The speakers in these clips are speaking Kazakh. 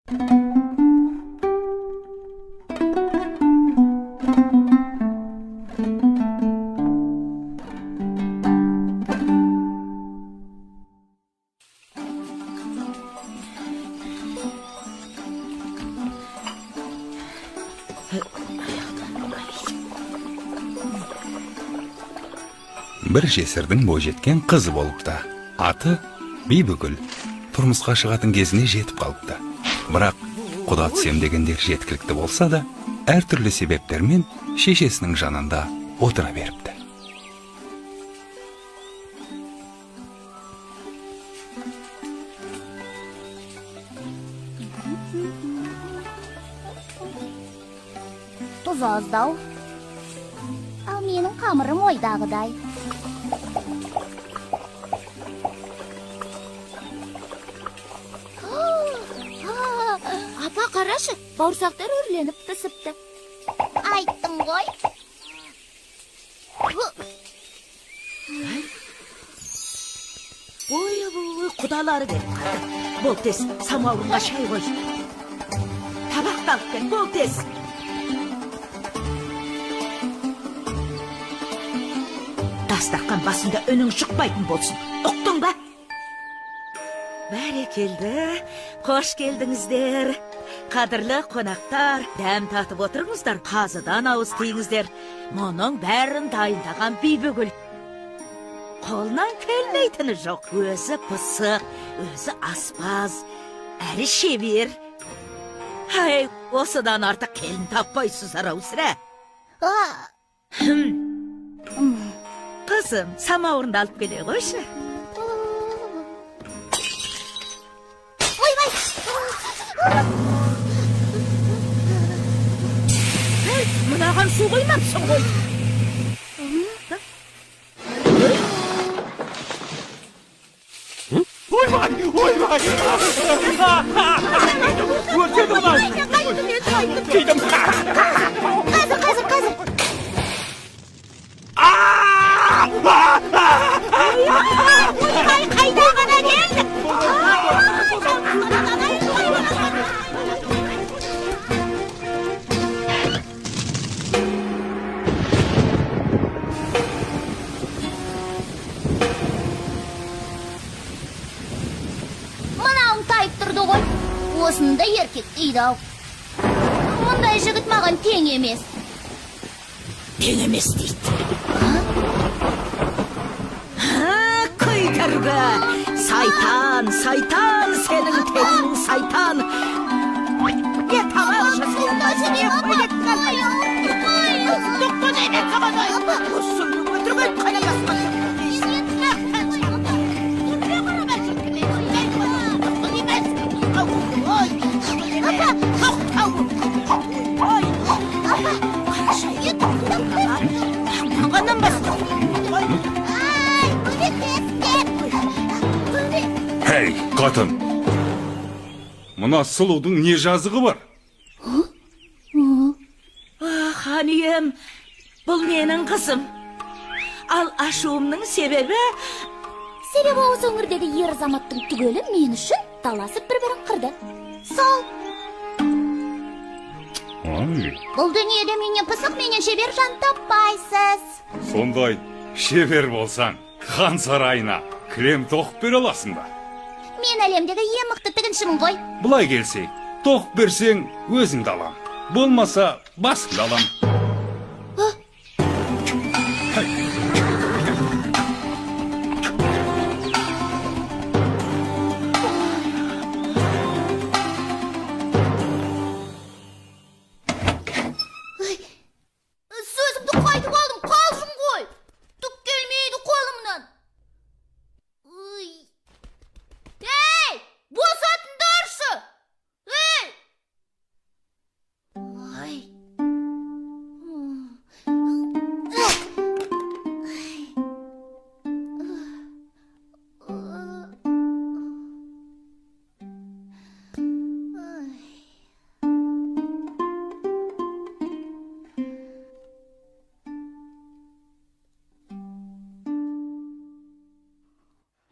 Бір жесірдің бойжеткен қызы болыпты. Аты Бибігүл. Тұрмысқа шығатын кезіне жетіп қалыпты. Бірақ құда түсем дегендер жеткілікті болса да, әртүрлі себептермен шешесінің жанында отыра беріпті. Тұз аздау. Ал менің қамырым ойдағыдай. Апа, қарашы, бауырсақтар үрленіп пісіпті. Айттым ғой. Ой, құдалары келіп қалды. Бол тез, самаурынға шай қой. Табақты алып кел, бол тез. Дастарқан басында үнің шықпайтын болсын. Ұқтың ба? Бәрекелді, қош келдіңіздер. Қадірлі қонақтар, дәм татып отырыңыздар, қазыдан ауыз тиіңіздер. Мұның бәрін дайындаған Бибігүл. Қолынан келмейтіні жоқ. Өзі пысық, өзі аспаз, әрі шебер. Ай, осыдан артық келін таппайсыздар ау сірә. Қызым, самауырынды алып келе қойшы. Ойбай! Мынаған су қоймапсың ғой. Ойбай, ойбай! Өртеді мынау! Кидім! Қазір, қазір, қазір! Ойбай, қайда ғана келдік? Мынауың тайып тұрды ғой. Осында еркек дейді ау. Мұндай жігіт маған тең емес. Тең емес дейді. Көйтіргі! Сайтан, сайтан, сенің тегің сайтан! Не тамақ Хей, қатын! Мына сұлудың не жазығы бар? Хан ием, бұл менің қызым. Ал ашуымның себебі... Себебі осы өңірдегі ер азаматтың түгелі мен үшін таласып бір-бірін қырды. Сол. Ай. Бұл дүниеде менен пысық, менен шебер жан таппайсыз. Сондай шебер болсаң, хан сарайына кілем тоқып бере аласың ба? Мен әлемдегі ең мықты тігіншімін ғой. Былай келсек, тоқып берсең өзіңді алам. Болмаса басыңды алам. Сөзімді қайтып алдым, қалжың ғой. Түк келмейді қолымнан. Ей, босатыңдаршы! Ей! Ай!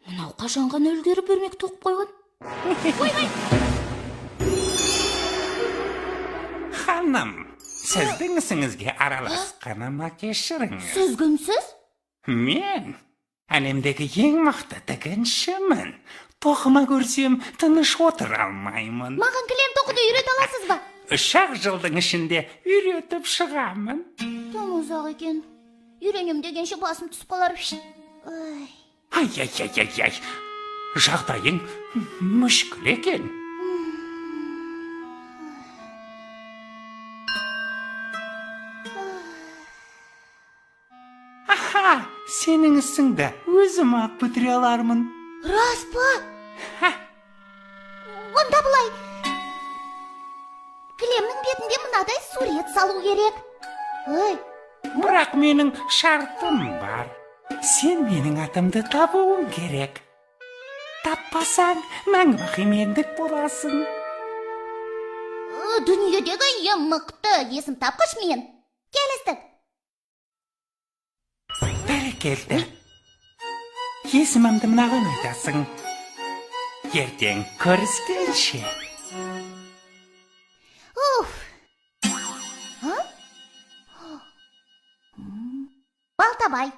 Мынау қашан ғана үлгеріп өрмек тоқып қойған? Ойбай! Ханым, сіздің ісіңізге араласқаныма кешіріңіз. Сіз кімсіз? Мен әлемдегі ең мықты тігіншімін. Тоқыма көрсем, тыныш отыра алмаймын. Маған кілем тоқуды үйрете аласыз ба? 3-ақ жылдың ішінде үйретіп шығамын. Тым ұзақ екен. Үйренем дегенше басым түсіп қалар. Ай. Ай-ай-ай-ай-ай. Жағдайың мүшкіл екен. Аха, сенің ісіңді өзім-ақ бітіре алармын. Рас па? Онда былай. Кілемнің бетінде мынадай сурет салу керек. Ой. Бірақ менің шартым бар. Сен менің атымды табуың керек. Таппасаң, мәңгі бақи мендік боласың. Дүниедегі ең мықты есім тапқыш мен. Келістік. Бәрекелді. Есімімді мынаған айтасың. Ертең көріскенше. Уф. Балтабай.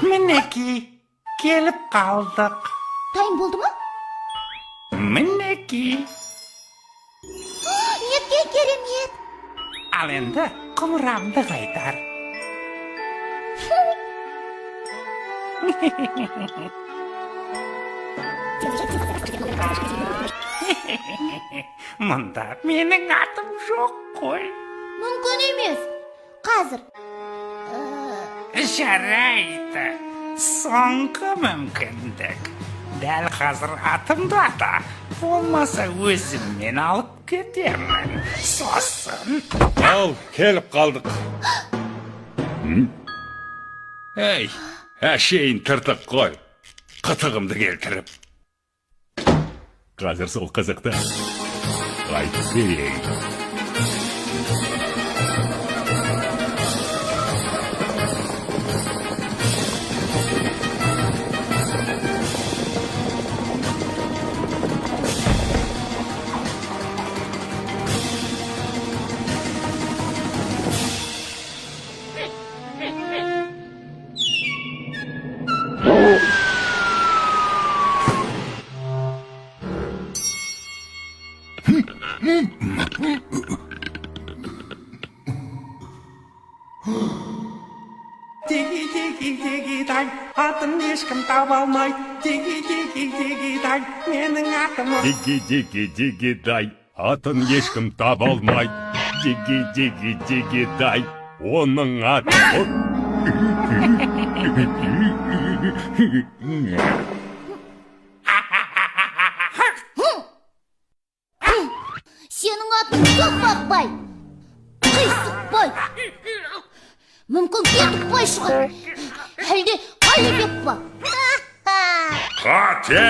Мінекей, келіп қалдық. Дайын болды ма? Мінекей. Неткен керемет. Ал енді құмырамды қайтар. Мұнда менің атым жоқ қой. Мүмкін емес. Қазір. Жарайды. Соңғы мүмкіндік. Дәл қазір атымды ата. Болмаса өзіммен алып кетемін. Сосын. Ал, келіп қалдық. Әй, әшейін тыртық қой. Қытығымды келтіріп. Қазір сол қызықты айтып берейін. Диги-диги-диги-дай, атын ешкім таба алмайды. Диги-диги-диги-дай, менің атым. Диги-диги-диги-дай, атын ешкім таба алмайды. Диги-диги-диги-дай, оның аты. Сенің атың Соқпақбай, Қисықбай, мүмкін Кетікбай шығар, әлде Қалибек па? Қате!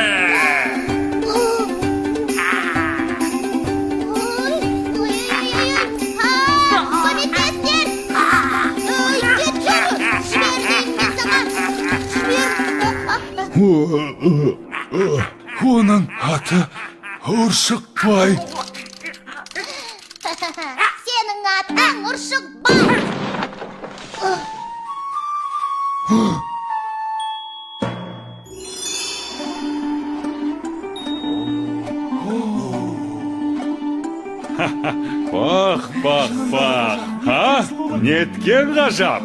Көмектесіңдер! Кетші! Жібер деймін мен саған! Жібер! Оның аты Ұршықбай. Сенің атың Ұршықбай! Бақ, бақ, бақ. Ха? Неткен ғажап.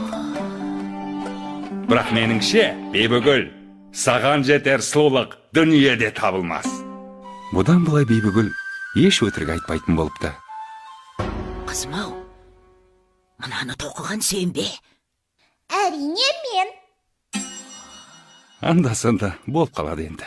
Бірақ меніңше, Бибігүл, саған жетер сұлулық дүниеде табылмас. Бұдан былай Бибігүл еш өтірік айтпайтын болыпты. Қызым-ау, мынаны тоқыған сен бе? Әрине мен. Анда-санда болып қалады енді.